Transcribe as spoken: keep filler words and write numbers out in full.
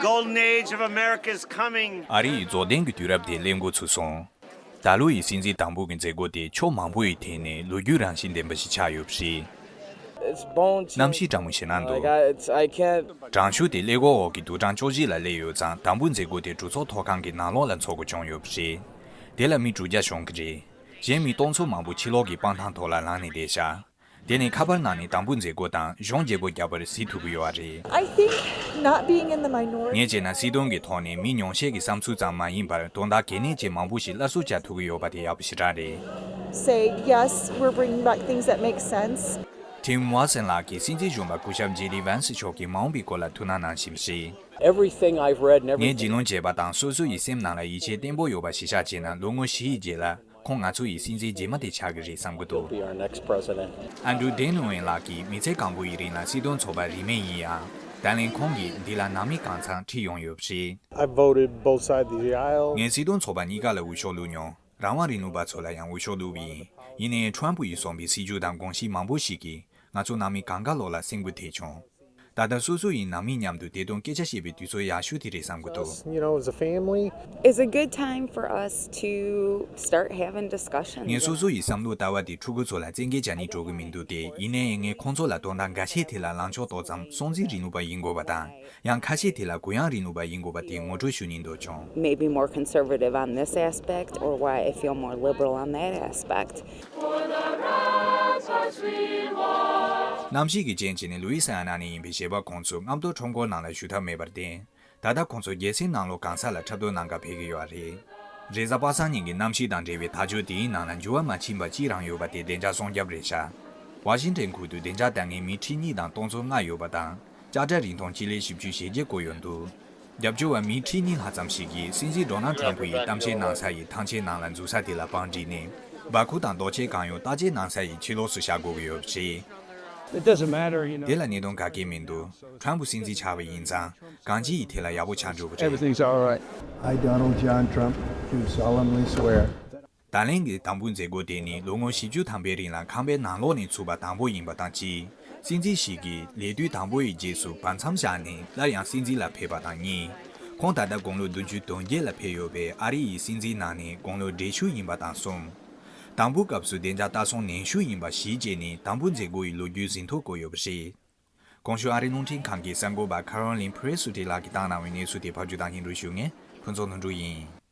Golden age of America's coming. ཨ་རི་ཡི་རྫོགས་ལྡན་གྱི་དུས་རབས་དེ་སླེབས་འགོ་ཚུགས་སོང་། ད་ལོ་ཡི་སྲིད་འཛིན་དང་པོ་གི་མཛད་སྒོ་དེ་ཕྱོགས་མང་པོ་ཡི་ཐད་ནས་ལོ་རྒྱུས་རང་བཞིན་ལྡན་པ་ཞིག་ཆགས་ཡོད་པ་རེད། It's bone chilling. གནམ་གཤིས་གྲང་མོ་ཞེད་སྣང་འདུག། Like, I, it's, I can't. གྲང་ཤུགས་དེ་ཀླད་ཀོར་འོག་གི་དུག་གྲང་བཅུ་བཞི་ལ་སླེབས་ཡོད་ཙང་། དང་པོ་མཛད་སྒོ་དེ་གྲོས་ཚོགས་ཐོག་ཁང་གི་ནང་ལོགས་ལ་འཚོགས་དགོས་བྱུང་ཡོད་པ་རེད། དེ་ལ་མི་དྲུག་བརྒྱ་ཤོང་གི་རེད། གཞན་མི་སྟོང་ཚོ་མང་པོ་ཕྱི་ལོགས་ཀྱི་སྤང་ཐང་ཐོག་ལ་ལངས་ནས་བསྡད་ཤག། དེ་ནི་ཁ་པར་ནང་ནས་དང་པོ་མཛད་སྒོ་དང་གཞུང་བརྗེ་པོ་རྒྱག་པར་གཟིགས་ཐུབ་ཀྱི་ཡོད་པ་རེད། I think not being in the minority. ངས་བྱས་ན་སྲིད་དོན་གྱི་ཐོག་ནས་མི་ཉུང་ཤས་ཀྱི་བསམ་ཚུལ་ཙམ་མ་ཡིན་པར་དོན་དག་གལ་གནད་ཅན་མང་པོ་ཞིག་སླར་གསོ་བྱ་ཐུབ་ཀྱི་ཡོད་པ་དེ་ཡག་པོ་ཞེ་དྲག་རེད། Say yes, we're bringing back things that make sense. Tim Wilson ལགས་ཀྱིས་སྲིད་འཛིན་གཞོན་པ་སྐུ་ཞབས་ཇེ་ཌི་ཝན་སི་མཆོག་གི་མ་འོངས་པའི་སྐོར་ལ་ཐུགས་སྣང་གནང་བཞིན་པ་རེད། Everything I've read and ངས་everything. རྒྱུས་ལོན་བྱས་པ་དང་སོ་སོ་ཡི་སེམས་ནང་ལ་ཡིད་ཆེས་བརྟན་པོ་ཡོད་པ་གཞི་བཞག་བྱས་ན། ལོ་ངོ་བཞི་ཡི་རྗེས་ལ་ཁོང་ང་ཚོ་ཡི་སྲིད་འཛིན་རྗེས་མ་དེ་ཆགས་ཀྱི་རེད་བསམ་གྱི་འདུག། Be our next president. ཨན་ཌྲུ་ཌེ་ནོ་ཝན་ལགས་ཀྱིས་མི་ཚེ་གང་པོ་ཡི་རིང་ལ་སྲིད་དོན་ཚོགས་པ་རིས་མེད་ཡིན་ཡང་། ད་ལན་ཁོང་གིས་འདི་ལ་ནང་མི་གང་ཚང་ཁྲིད་ཡོང་ཡོད་པ་རེད། I voted both sides of the aisle. ངས་སྲིད་དོན་ཚོགས་པ་གཉིས་ཀ་ལ་འོས་ཤོག་བླུགས་མྱོང་། རང་དབང་རིང་ལུགས་པ་ཚོ་ལ་ཡང་འོས་ཤོག་བླུགས་པ་ཡིན། ཡིན་ནའི་ཁྲོམ་ཕུ་ཡིས་བཟུང་པའི་སྲིད་ཇུས་དང་དགོངས་གཞི་མང་པོ་ཞིག་གིས་ང་ཚོ་ནང་མི་གང་ག་ལོག་ལ་སེམས་འགུལ་ཐེབས་བྱུང་། ད་ལྟ་སོ་སོ་ཡི་ནང་མི་མཉམ་དུ་བདེ་དོན་སྐད་ཆ་བཤད་པའི་དུས་ཚོད་ཡག་ཤོས་དེ་རེད་བསམ་གྱི་འདུག། You know, as a family. It's a good time for us to start having discussions. ངས་སོ་སོ་ཡི་བསམ་བློ་ལྟ་བ་དེ་ཕྲུ་གུ་ཚོ་ལ་བཙན་འགེལ་བྱ་ནས་འགྲོ་གི་མི་འདུག་སྟེ། ཡིན་ནའི་ངས་ཁོང་ཚོ་ལ་དོན་དག་འགའ་ཤས་ཐད་ལ་ལངས་ཕྱོགས་ཏོག་ཙམ་སྲོང་བཙན་རིང་ལུགས་པ་ཡིན་དགོས་པ་དང་། ཡང་ཁ་ཤས་དེ་ལ་གུ་ཡངས་རིང་ལུགས་པ་ཡིན་དགོས་པ་དེ་ངོ་སྤྲོད་ཞུ་སྙིང་འདོད་བྱུང་། Maybe more conservative on this aspect, or why I feel more liberal on that aspect. གནམ་གཤིས་ཀྱི་རྐྱེན་བྱས་ནས་ལུའི་སི་ཨ་ན་ནས་ཡིན་པའི་གཞས་པ་ཁོང་ཚོ་རྔམ་སྟོན་ཁྲོམ་སྐོར་ནང་ལ་ཞུགས་ཐབས་མེད་པར་བརྟེན། ད་ལྟ་ཁོང་ཚོ་རྒྱལ་སའི་ནང་ལོགས་གང་ས་ལ་འཁྲབ་སྟོན་གནང་གར་ཕེབས་ཀྱི་ཡོད་རེད། རེས་གཟའ་པ་སངས་ཉིན་གྱི་གནམ་གཤིས་དང་འབྲེལ་བའི་ཐག་གཅོད་དེའི་ནང་ལ་འགྱུར་བ་མ་ཕྱིན་པ་གཅིག་རང་ཡོད་པ་དེ་བདེ་འཇགས་སྲུང་སྐྱོབ་རེད་ཤག། ཝ་ཤིང་ཊོན་ཁུལ་དུ་བདེ་འཇགས་ལྟ་མཁན་མི་ཁྲི་གཉིས་དང་སྟོང་ཚོ་ལྔ་ཡོད་པ་དང་། ལྕགས་དྲ་རིང་ཐུང་སྤྱི་ལེ་བཞི་བཅུ་ཞེ་བརྒྱད་བསྐོར་ཡོད་འདུག། རྒྱབ་སྐྱོར་བ་མི་ཁྲི་གཉིས་ལྷག་ཙམ་ཞིག་གིས་སྲིད་འཛིན་ཌོ་ནལ་ཊམ་ཕུ་ཡིས་གཏམ་བཤད་གནང་ས་ཡི་ཐང་ཆེན་ནང་ལ་འཛུལ་ས་དེ་ལ་བང་བསྒྲིགས་ནས། སྦ་ཁུག་དང་རྡོ་ཆས་གང་ཡོང་རྟ་ཆས་གནང་ས་ཡི་ཕྱི་ལོགས་སུ་བཞག་དགོས་ཀྱི་ཡོད་པ་རེད། It doesn't matter, you know. དེ་ལ་གནད་དོན་ག་གེ་མི་འདུག། ཊམ་ཕུ་སྲིད་འཛིན་ཆགས་པ་ཡིན་ཙང་། གང་ཅིའི་ཐད་ལ་ཡག་པོ་ཆགས་འགྲོ་གི་རེད། Everything's all right. I, Donald John Trump, do solemnly swear. ད་ལན་གྱི་དང་པོའི་མཛད་སྒོ་དེ་ནི་ལོ་ངོ་བཞི་བཅུ་ཐམ་པའི་རིང་ལ་ཁང་པའི་ནང་ལོགས་ནས་ཚུགས་པ་དང་པོ་ཡིན་པ་དང་གཅིག། སྲིད་འཛིན་ཞིག་གིས་ལས་དུས་དང་པོ་ཡི་རྗེས་སུ་བར་མཚམས་བཞག་ནས་སླར་ཡང་སྲིད་འཛིན་ལ་ཕེབས་པ་དང་གཉིས། ཁོང་ད་ལྟ་དགུང་ལོ་བདུན་ཅུ་དོན་བརྒྱད་ལ་ཕེབས་ཡོད་པས་ཨ་རི་ཡི་སྲིད་འཛིན་ནང་ནས་དགུང་ལོ་བགྲེས་ཤོས་ཡིན་པ་དང་གསུམ། དང་པོའི་སྐབས་སུ་བདེ་འཇགས་ལྟ་སྲུང་ནན་ཤོས་ཡིན་པ་གཞི་བྱས་ནས་དང་པོའི་མཛད་སྒོ་ཡི་ལོ་རྒྱུས་ཟིན་ཐོ་བཀོད་ཡོད་པ་རེད། གོང་ཞུས་ཨ་རིའི་རླུང་འཕྲིན་ཁང་གི་གསར་འགོད་པ་ཁ་རོ་ལིན་ཕི་རེ་སུ་ཏི་ལགས་ཀྱིས་བཏང་གནང་བའི་གནས་ཚུལ་དེ་ཕབ་སྒྱུར་དང་སྙན་སྒྲོན་ཞུ་མཁན་ཕུན་ཚོགས་ལྷུན་གྲུབ་ཡིན།